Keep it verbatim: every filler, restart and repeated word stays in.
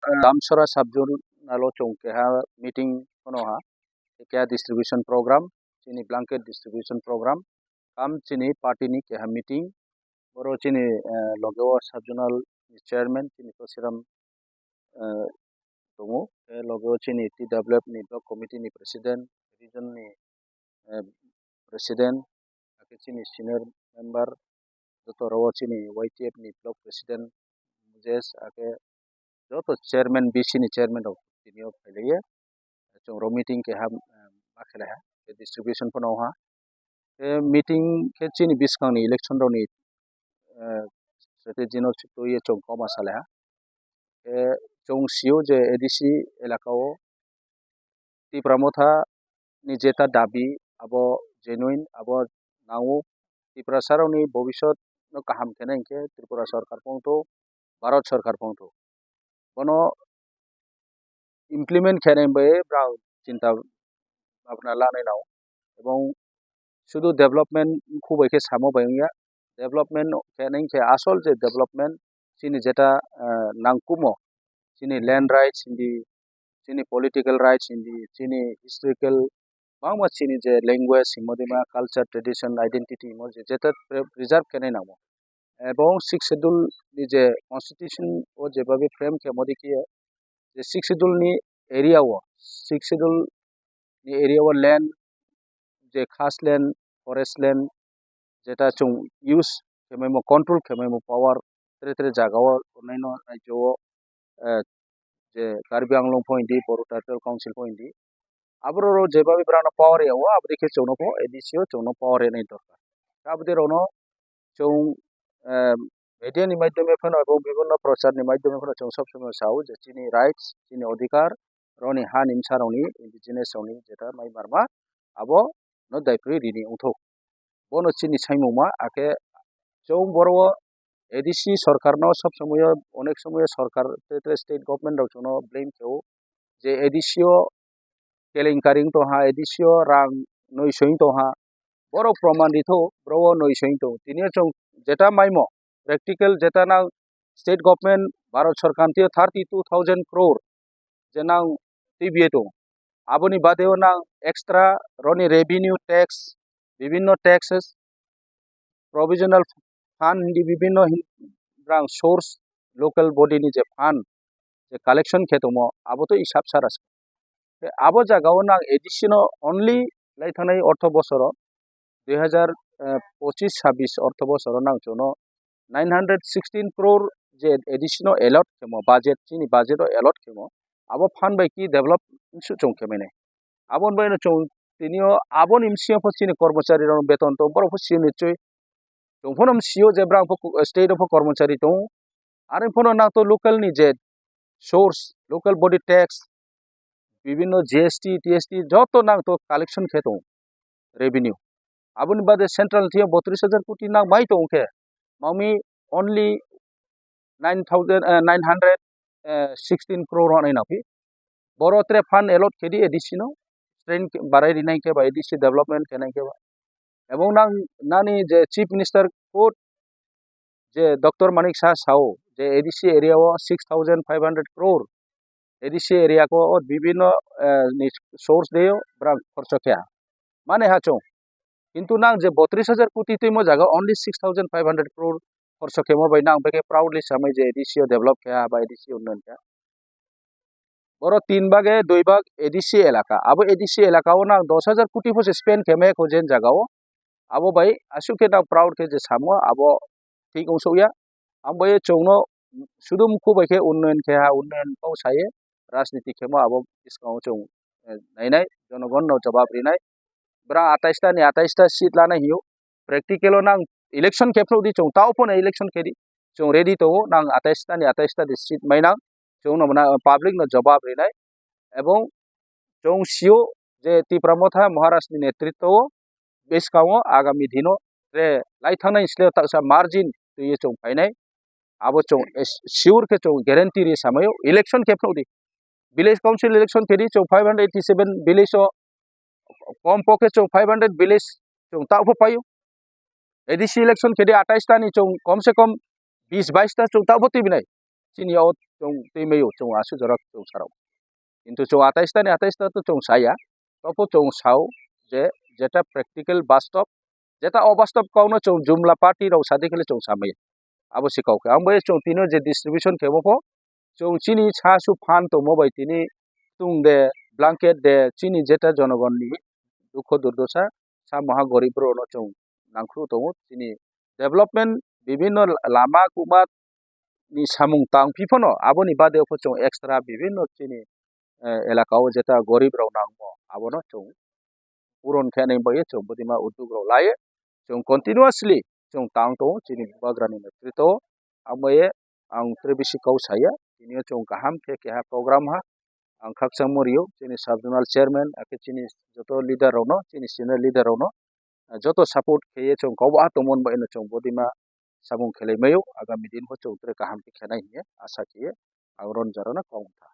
Damsora sub zonal o chwng keha meeting phano ha, keha distribution program, chini blanket distribution program, kam chini party ni keha meeting, boro chini, eh, loge o sub zonal ni chairman chini Tosiram, eh, tongo, eh, loge o chini T W F ni block committee ni president, region ni, eh, president, ake chini senior member, joto ro chini Y T F ni block president, Mujesh, ake joto chairman, B C ni chairman rok tini o phailaiye. Chwng ro meeting keha, eh, ma khelai ha, distribution phano ha. Tei meeting khe chini bwskangni election rokni, eh, strategy no twiwi chwng kok ma salai ha. Tei chwng sio je A D C elaka o Tipra Motha ni jeta dabi abo genuine, abo nango. Tiprasa rokni bobisot no kaham khe nai hinkhe Tripura sorkar phano thok, Bharat sorkar phano thok. Bono implement khainai bai brao chinta bhabna lanai nao. Ebong sudu development mkhu bai khe samo bai wngya. Development khainai khe asol je development chini jeta, eh, nangkumo, chini land rights hindi, chini political rights hindi, chini historical bangma chini je language himodima, culture, tradition, identity himo je jeta pre-, preserve khainai nango. Ebong Sixth Schedule ni je constitution o jebabe frame khe modi khe je Sixth Schedule ni area o, Sixth Schedule ni area o land je khas land, forest land jeta chwng use khe maimo, control khe maimo power tere tere jaga o naino rajyo o, eh, je Karbi Anglong pho hindi, Boru Territorial Council pho hindi. Aborok jebabe brano power ya o, aboni khe chwngno pho A D C o chwngno power ya nai dorkar. Aboni rokno chwng, eh, media ni maidhyome phano ebong bibhinno prochar ni maidhyome phano chwng sob somoi sao je chini rights, chini odhikar, roni ha ni bwsa rokni, indigenous rokni jeta mai marma abo no daiphrwi rini wngthok. Bono chini saimungma, akhe chwng boro o A D C sorkarno sob somoyo, onek somoyo sorkar tei, tei state government rok chwngno blame khe o je A D C o kelenkari wng tongha, A D C o rang noi soi wng tongha, borok proman ritho, boro o noi soi wng tongo. Tini o chwng jeta maimo practical jeta nang state government Bharat sorkar twi o thirty two thousand crore je nang twibiye tongo. Aboni bade o nang extra roni revenue tax, bibhinno taxes, provisional fund hindi bibhinno hin-, rang source, local body ni je fund je collection khe tongmo abo to isap sara se. Tei abo jaga o nang A D C no only lai thanai ortho bosoro dui hazar pochis sabis ortho bosoro nang chwngno nine hundred sixteen crore je A D C no allot khemo budget, chini budget o allot khemo, abo fund bai ki develop su chwng khe mene. Aboni bai no chwng tini o aboni bisi o pho chini kormochari rok beton tong, borok pho sio nichoi. Chwng phano sio je brang pho state o pho kormochari tong. Are phano nang to local ni je source, local body tax, bibhinno G S T, T S T joto nang to collection khe tong revenue. Aboni bade central thia botris hajar koti nang mai tong khe, mami only nine thousand, eh, nine hundred, eh, sixteen crore hwnwi nangphi. Boro tre fund allot khe di A D C no, strength barai rinai khe ba A D C development khenai khe ba. Ebong nang nani je Chief Minister quote je Doctor Manik Saha sao je A D C area o six thousand five hundred crore A D C area ko o bibhinno, eh, ni source de o brang khorcho khe. Mane ha chwng. Kintu nang je botris hajar koti twi mo jaga only six thousand five hundred crore khorso khemo bai nang beke proudly samai je A D C o develop khe ha ba A D C o unnayan khe ha. Boro tin bage dui bag A D C elaka. Abo A D C elaka o nang dos hajar koti pho se spend kheme kho jen jaga o. Abo bai asuk khe nang proud khe je samo abo thik wng suk ya. Ang bai chwngno sudu mukhu bai khe unnayan khe ha, unnayan kok saye rajniti khemo abo bwskango chwng, eh, nainai, jonogon no jawab rinai. Brang atais ta ni atais ta seat lana hiyo. Practical o nang election khe phru di chwng tao phone election khe di. Chwng ready tongo nang atais ta ni atais ta di seat mai nang. Chwng no mona public no jawab rinai. Ebong chwng sio je Tipra Motha Maharaj ni netritwo o bwskango agami dino tre lai thangnai sle taksa margin twi chwng phainai. Abo chwng sure khe chwng guarantee ri samayo election khe phru di. Village council election khe di chwng five hundred eighty seven village o kom pokhe chwng five hundred village chwng tao pho paio. A D C election khe di atais ta ni chwng kom se kom bis bais ta chwng tao pho twi binai. Chini o chwng twi maio, chwng aswk jora chwng sarok. Kintu chwng atais ta ni atais ta to chwng saya. Tobo chwng sao je jeta practical bastob, jeta obastob kokno chwng jumla party rok sadi khe chwng samaya. Abo se kok khe. Ang bai chwng tini je distribution khemo pho, chwng chini sa su phan tongmo bai tini tung de, blanket de, chini jeta jonogon ni dukho durdosa, sa maha gorib rok no chwng nangkhru tongo. Chini development bibhinno lama kuma ni samung tang phi phano aboni bade pho chwng extra bibhinno chini, eh, elaka o jeta gorib rok nangmo abono chwng puron khe nai bai chwng bodima uddog rok lai. Chwng continuously chwng tang tongo chini bubagra ni netrito o. Amo ye ang tre bisi kok saya, tini o chwng kaham khe keha program ha ang khakchangma rio chini sub zonal chairman akhe chini joto leader rok no, chini senior leader rok no, ah, joto support khe ye chwng kok bo ah tongmani bai no chwng bodima samung khelai maio, agami din pho chwng tre kaham khe khenai hiye asa khe ye ang ron jora no kok.